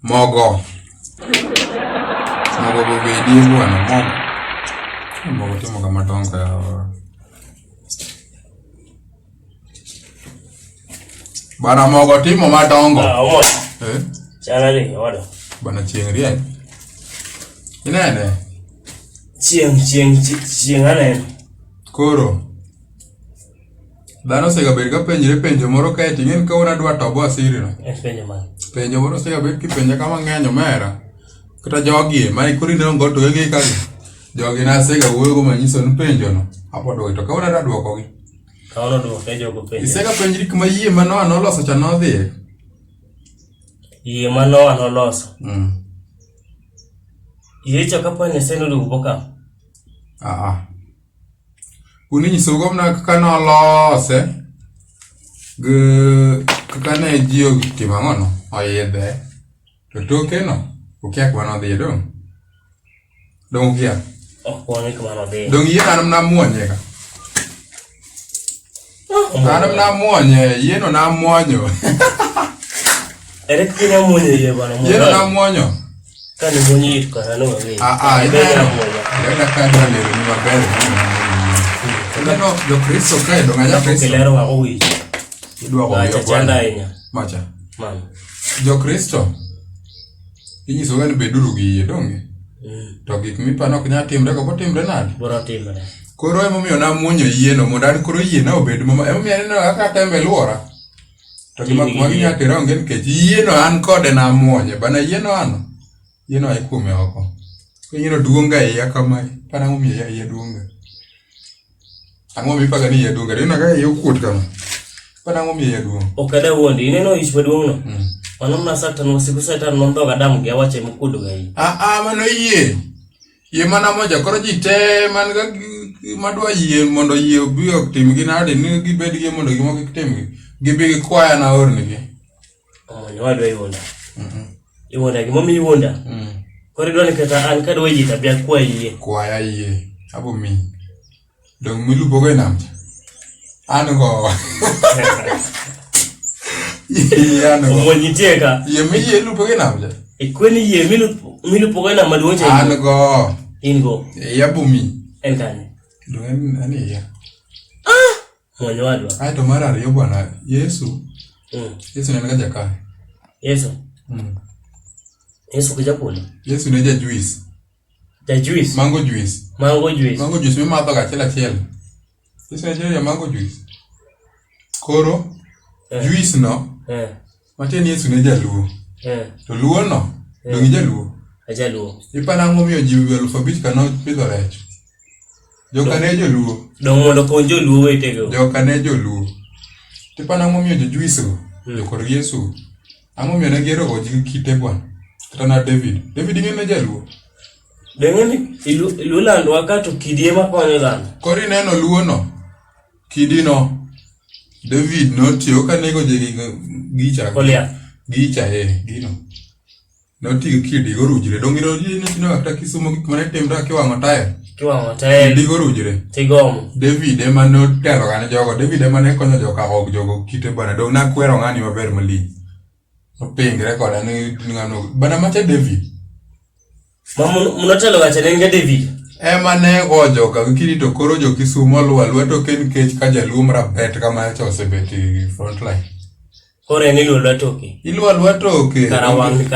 Mogo. Mogo go bedie bwana, mogo. Mogo timo kama dongo ya. Bwana mogo timo madongo. Ah, omoda. Eh? Chana ni omoda. Bwana chieng' rieny. Inene? Chieng' chieng' chieng' aneno. Koro dhano osegabed ka penjre penjo moro kae to ing'e ni kawuono adwa tobo asiri no. En penjo mane? Penjo moro osegabed kipenja ka mang'eny omera. Kata jogi ma koro ineno go to gi ka jogi nasega wuoyo go manyiso ni penjo no. Apo dwoki to kawuono adwa dwokogi. Kawuono dwoke jogo penjo. Isega penjri kuma yie ma Noah noloso cha nodhiye. Yie ma Noah noloso. Yie cha kapo ni Nyasaye noduogo boka. Ah ah. Un inyisougo mana kaka nolose gi kaka ne ji otimo ang'ono oidhe to toke no ukia kuma nodhiye dong'? Dong' ukia? Ok wang'e kuma nodhiye. Dong' yie an namuonye ka. An namuonye, yieno namuonyo. Ere kaka inya muonyo yie bwana? Yieno namuonyo. Ka ni muonyo yie to kara ne wang'eyo. Ah, ah, Be ineno. namuonyo. Ineno ka adwa leroni maber. Ineno Jokristo kae dong' aja Kapok Kristo. ilero wako wich. Idwoko Macha wiya chanda bwana. ahinya. Macha. Mano. Jokristo inyisoga ni beduru gi yie donge? To gik mipano ok nyal timre go botimre nade? Biro timre. Koro emomiyo namuonyo yieno mondo an koro yiena obed mama. Emomiyo aneno kaka tembe luora. To gima In gi kuma yie. ginya tera onge nikech yieno an kode namuonye. Bana yieno ano. Yieno ai kuome oko. Koro yieno duong' ga iya kamae. Pana momiyo iya iya duong' ga. Ang'o mipaga ni iya duong' ga? Ineno kaka iya okuot kama. Pana ang'o momiyo iya duong'? Ok ada wuondi. Ineno ich maduong' no? Mm. Mano mana Satan wasigu Satan nondhogo Adam gi awache mokuodo ga iyi. Ah ah mano yie. Yie mana moja koro ji te man ga madwa yie mondo yie obi otimgi nade ni gibed gi mondo gimoko kik timgi. Gibi gikwaya na ornigi. Omonyo wadwa iwuonda. Iwuonda gimomiyo iwuonda. Koro idwa ni kata an kadwa yie to abi akwa yie. Kwaya yie. Abo miyi. Dong milupo go e nam cha. An go. Yie an go. Omonyo nitie ka. Yie miyie ilupo go e nam cha. Ikweni yie milupo go e nam maduong' cha. An go. In go. Iya bo miyi. En kanye? Dong en iya. Omonyo wadwa. Ae to mar ariyo bwana Yesu. Yesu ne en ga jakae. Yesu. Yesu kuja polo. Yesu ne ja juice. Ja juice. Mango juice. Mango juice. Mango juice mimadho ga achiel achiel. Yesu ne ja mango juice. Koro Eh. juice no Eh. matiende ni Yesu ne jaluo. Eh. To luo no dong' ijaluo. Ajaluo. Iparo ang'o momiyo ji 5,000 ka nopidho rech? Joka ne joluo. Dong' mondo okony joluo wetego. Joka ne joluo. Tiparo ang'o momiyo jo juice go jokor Yesu ang'o momiyo ne gihero go ji gi kite bwana? Kata na David. David ing'e ne jaluo. Dong' ni Luolandwa ka to kidi ema konyo dhano. Koro ineno luo no kidi no David notiyo ka nego ji gi gicha. Goliath. Gicha eh gino. Notiyo gi kidi gorujre. Donge ineno kata Kisumo gik mane timre kiwang'o taya. Kiwang'o taya. Kidi gorujre. Tigomo. David ema notelo ga ne jogo. David ema ne konyo joka og jogo kite bwana. Dong nakwero ng'ani maber malich. Opingre koda ni ng'ano. Bana macha David. Ma munotelo ga cha ne en ga David. Ema ne go joka gi kidi to koro jo Kisumo luwo aluwa to ok en kech ka jaluo marabet kama cha osebet e front line. Koro en iluwo aluwa toke. Iluwo aluwa toke. Kara wang'